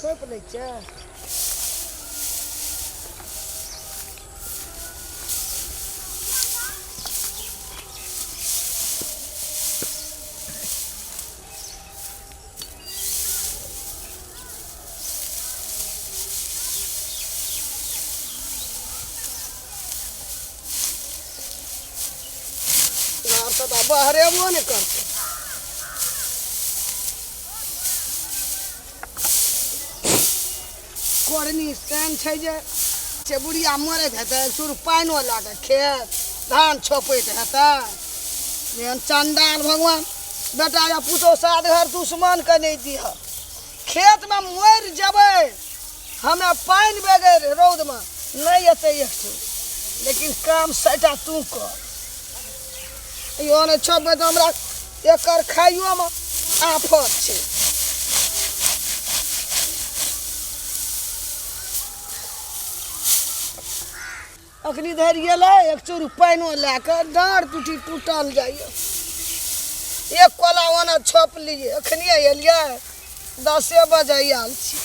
छोपि लै छियै। घरसँ तऽ बहरेबो नहि करतै। कोरनी तेहन छै जे से बुढ़िया मरैत हेतै, शुरू पानिओ लए कऽ खेत धान छोपैत हेतै। एहन चण्डाल भगवान बेटा या पुतोहु सात घर दुश्मनके नहि दिहऽ। खेतमे मरि जेबै हमे पानि बगैर रौदमे नहि एतै एक ठो, लेकिन काम सभटा तू कर। इहो नहि छोपबै तऽ हमरा एकर खाइयोमे आफत छै। अखनी धरि गेलै एक चूर पानिओ लए कऽ डाँड़ टूटी टूटल जाइए। एक कोला ओना छोप लिए, अखनिए एलियै, 10 बजे आयल छी।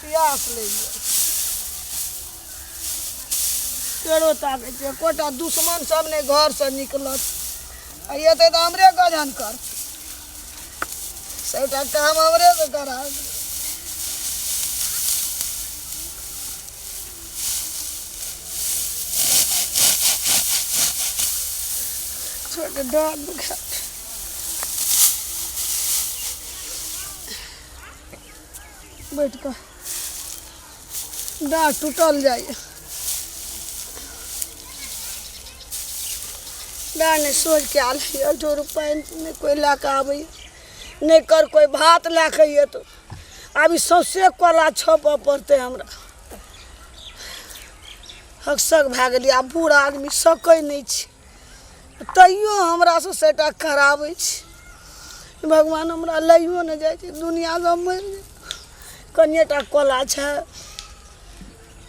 पियास लागि गेल। पेड़ो ताकै छै, एकोटा दुश्मन सब नहि घरसँ निकलत। आ एतै तऽ हमरे गजन कर, सबटा काम हमरे से करा। छोट डाँट दुखा बैठ कऽ डाँट टूटल जाइए। डाँट नहि सोझ कए आयल ठोर पानि नहि कोइ लए कऽ आबैए, नहि कर कोइ भात लए कऽ एतौ। आब ई सौँसे कोला छोपऽ पड़तै हमरा। हकसक भए गेलियै आब, बूढ़ आदमी सकै नहि छी, तैयो हमरासँ सभटा कराबै छै। भगवान हमरा लैयो नहि जाइ छै, दुनिआँसँ मरि जाइ। कनिए टा कोला छै,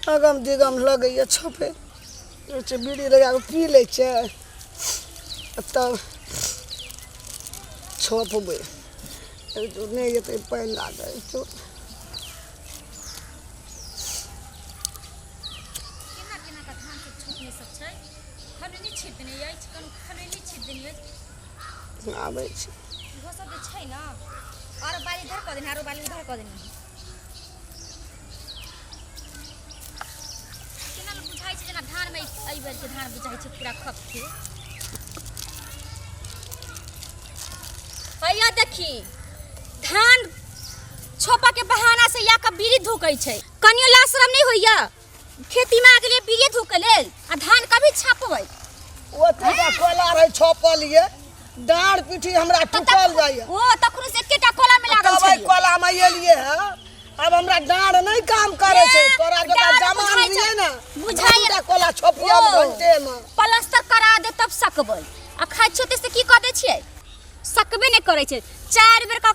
अगम दिगम लगैए छोपै छै, बीड़ी लगा कऽ पी लै छै तब छोपबै। नहि एतै पानि लागै तो। केना केना कऽ धान सब छोपने सब छै, खनैनी छीट देने अछि, खनैनी छीट देने अछि। आबै छै इहो सब जे छै ने, आरो बाली इधर कऽ देने, आरो बाली उधर कऽ देने। केना बुझाइ छै जेना धानमे एहि बेरके धान बुझाइ छै पूरा खपके। हैया देखी, धान छोपा के बहाना से या के बीड़ी धुकै छै। कनियो लाज शरम नहि होइया? खेती में आ गेलियै बीड़िए धुकै लेल आ धान कभी छापबै? ओतेटा कोयला रहै छपल ये, डाँड़ पीठी हमरा टूटल जाइए। ओ तखन से एकेटा कोला में लागल तब एहि छलियै। कोला में एलियै है, आब हमरा डाँड़ नहि काम करै छै। ए, तोरा जकाँ डाँड़ जमान बुझाइ छै। रहियै ने, बुझाइ दूटा कोला छोपियम ओ। घंटे में। प्लास्टर करा दे तब सकबै। आ खाइ छियै से की कऽ दै छियै? सकबे नहि करै छै। 4 बेर का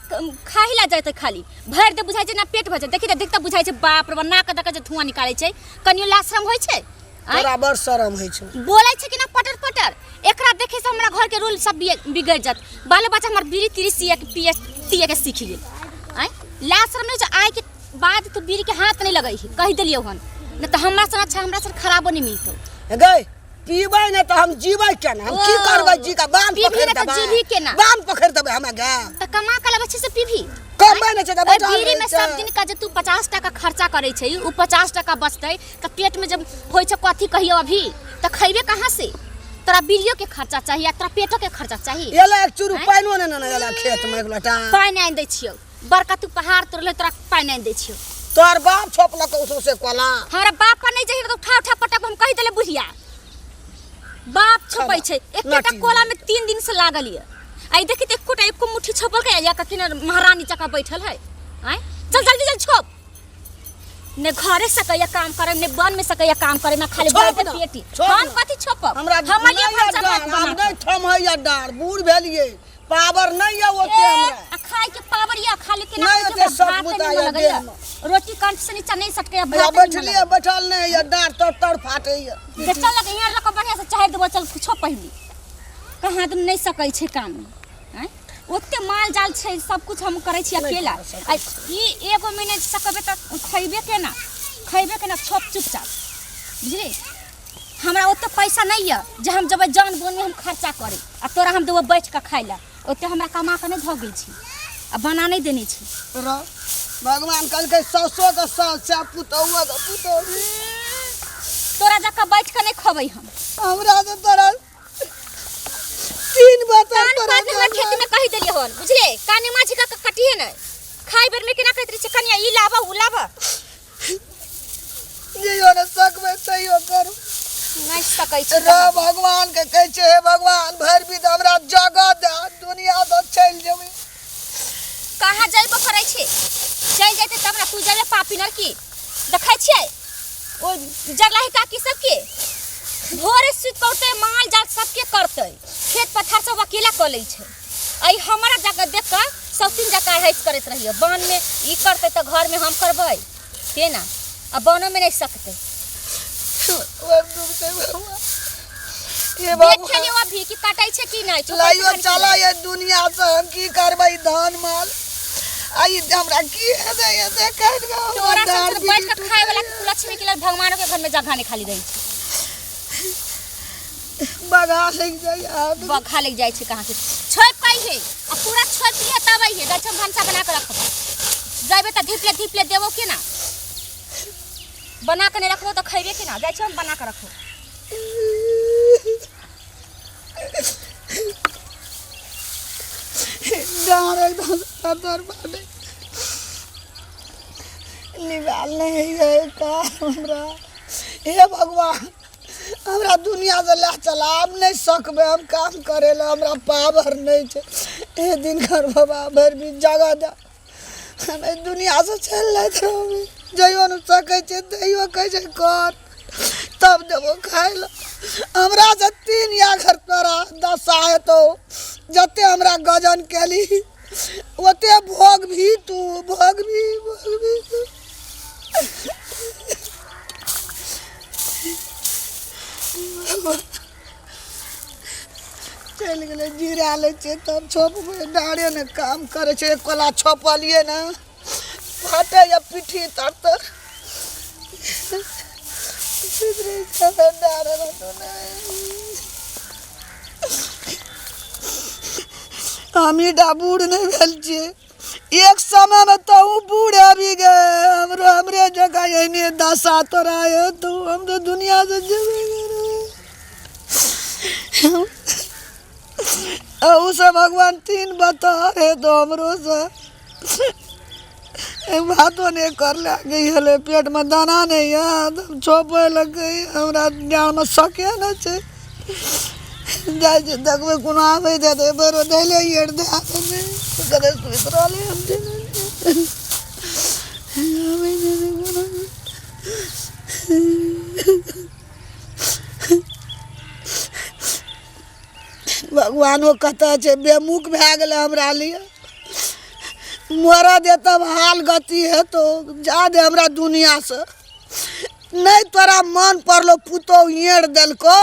खाही ला जाइत खाली भरि दे, बुझाइ छै ना पेट भरि जाइ। देखी तऽ देखते बुझाइ छै, बाप रे बाप, नाक दऽ कऽ जे धुआं निकालै छै। कनियो लाज शरम होइ छै? आँय? तोरा बड़ शरम होइ छौ। बोलै छै कि ना पटर पटर। एकरा देखै से हमरा घरके रूल सब बिगड़ि जायत। बाल बच्चा हमर बीड़ी तीड़ी सिए के पिए तिए के सीख गेल। आँय, लाज शरम नहि होइ छै? आइके बाद तू बीड़ी के हाथ नहि लगै ही, कहि देलियौ हन। नहि तऽ हमरा सन अच्छा, हमरा सन खराबो नहि मिलतौ। गै, पीबै नहि तऽ हम जीबै केना? हम की ओ, करबै जी का? बान्ह पीबही पकड़ि नहि तऽ देबै? जीबही केना? बान्ह पकड़ि देबै हमरा गै? तऽ कमा कऽ लबै छै से पीबही। कमबै नहि छै तऽ ओहि बचा बीड़ी लै में छै। सब दिन का जे तू 50 टाका खर्चा करै छै, उ 50 टाका बचतै तऽ पेट में जब होइ छै कथी कहियो अभी तऽ खैबे कहाँ से? तोरा बीड़ियो के खर्चा चाही आ तोरा पेटो के खर्चा चाही। एला एक चूरू आँय? पानिओ नहि नेने एला खेत में एक लोटा। पानि आनि दै छियौ, बड़का तू पहाड़ तोड़ले, तोरा पानि आनि दै छियौ। तोहर बाप छोपलक सौंसे कोला। हमरा बाप पर नहि जहिन तऽ उठा उठा पटक हम कहि देले। बुढ़िया बाप छोपै छै एकेटा नाटी। कोला में 3 दिन से लागल ये। आई देखी तऽ एकोटा एको मुट्ठी छोपल के या कखन महारानी जकाँ बैठल है। आँय, चल जल्दी जल्दी छोप। ने घरे सकैया काम करे, ने वन में सकैया काम करे, ना खाली छोप भर के ना, पेटी। छोप हम ना। कथी छोपब? हमरा हमर ये नहि यऽ भनसा भात डाँड़, आब बना नहि थमैया डाँड़, बूढ़ भेलियै, पावर नहि यऽ ओते ए, हमरा। आ खाए के पावर या खाली के नहि ओते शक बुताइ नहीं लगैया देहमे। रोटी कंठ से नीचा नहीं सटके या भात नहीं बैठलियै बैठल नहि होइए डाँर तर तर फाटैए जे चल लगे यहाँ लऽ कऽ बढ़िया से चाहे देबो चल कुछो पहली कहाँ तुम नहीं सकै छै काम आँय ओते माल जाल छै सब कुछ हम करै छी अकेला आ ई एगो महीने सकबै तऽ खैबे केना खैबे केना छोप चुपचाप बुझली हमरा ओते पैसा नहीं यऽ जे हम जेबै जान बोन में हम खर्चा करी आ तोरा हम देबो बैठ कऽ खाइ लए ओते हमरा कमा कऽ नहि धऽ गेल छी आ बना नहि देने छी रह भगवान कहलकै सासो के सास छै पुतहुओ के पुतहु तोरा जकाँ बैठ कऽ नहि खबै हम हमरा तऽ तोरा तीन बतर कान तोरा पात हमरा खेत में कहि देलियै हन बुझलियै काने माछी का कटिहे नहि खाइ बेर में केना कहैत रहै छै कनिया ई लाबऽ उ लाबऽ जइयो ने सकबै तैयो करू नहि सकै छी रे भगवान के कहै छै हे भगवान भरि बीत हमरा जगह दे दुनिया दऽ चलि जेबै कहाँ जइबो करै छै चलि जैते तब ने तू जेबे पापी नरकी देखै छियै ओ जरलाही काकी सबके भोरे सुति कऽ उठतै माल जाल सबके करतै खेत पथार सब अकेला कऽ लै छै आ ई हमरा जगह देख कऽ सब दिन जकाँ हँस करैत रहियै बनमे ई करतै तऽ घरमे हम करबै तेना आ बनोमे नहि सकतै बड़ दुख छै भगवान हे देख भगवान लियौ अभी कि कटै छै कि नहि चुपै लाइयो छै चला ये दुनिया से हम की करबै धान माल आ ई हमरा की हेतै हेतै काटि कऽ हमरा तोरा डाँर सब बैठ पीटी कऽ खाय वाला के लक्ष्मी के लेल भगवानो के घर में जगह नहीं खाली रहै छै बगा लागि जाइ हाथ बघा लग जाइ छै कहाँ से छोपि कऽ अइहे आ पूरा छोपि लिहे तब अइहे जाइ छै हम भनसा बना कऽ रखबो जैबे तऽ धीपले धीपले देबो केना बना कऽ नहि रखबो तऽ खैबे केना जाइ छै हम बना कऽ रखबो डाँर एकदम तर फाटे निकाल नहीं है का हमरा हे भगवान हमरा दुनिया से लए चल आब नहि सकबै हम काम करै लए हमरा पावर नहि छै हे दिनकर बाबा भरि बीच जगह दे हम एहि दुनिया से चलि जाइत रहबै जइयो नहि सकै छै तैयो कहै छै कर तब देबो खाइ लए हमरा से तीन या घर तोरा दशा हेतौ जते हमरा गजन केली ओते भोग भी तू भोग भी भोग भी तू। चलि गेलै जीरा लै छियै तब छोपबै डाँरे ने काम करै छै एक कोला छोपलियै ने फाटैए पिट्ठी तर तर सुति रहै छै डाँरे हमही टा बूढ़ नहि भेल छियै एक समयमे तहूँ बूढ़ आबि गे हमरो हमरे जकाँ एहने दशा तोरा हेतौ हम तऽ दुनिआँसँ जेबे करबै अहूसँ भगवान तीन बतार हेतौ हमरोसँ भातो नहि करले गई हले पेटमे दाना नहि यऽ तऽ छोपै लग गई हमरा ज्ञानमे सके नहि छै जाइ छै देखबै कोनो आबै छै तऽ बेरो धैले हेर दए देबै कतऽ सुति रहलै हम आबै छै तऽ कोनो भगवानो कतऽ छै बेमुख भए गेलै हमरा लिए मरऽ दे तब हाल गति हेतौ जा दे हमरा दुनिआँसँ नहि तोरा मन पड़लो पुतोहु एड़ देलको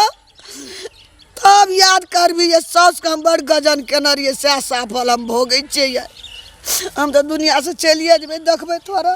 तब याद करबी जे साउसके हम बड़ गजन केने रहियै सएह साफल हम भोगै छियै हम तऽ दुनिआँसँ चलिए जेबै देखबै तोरा।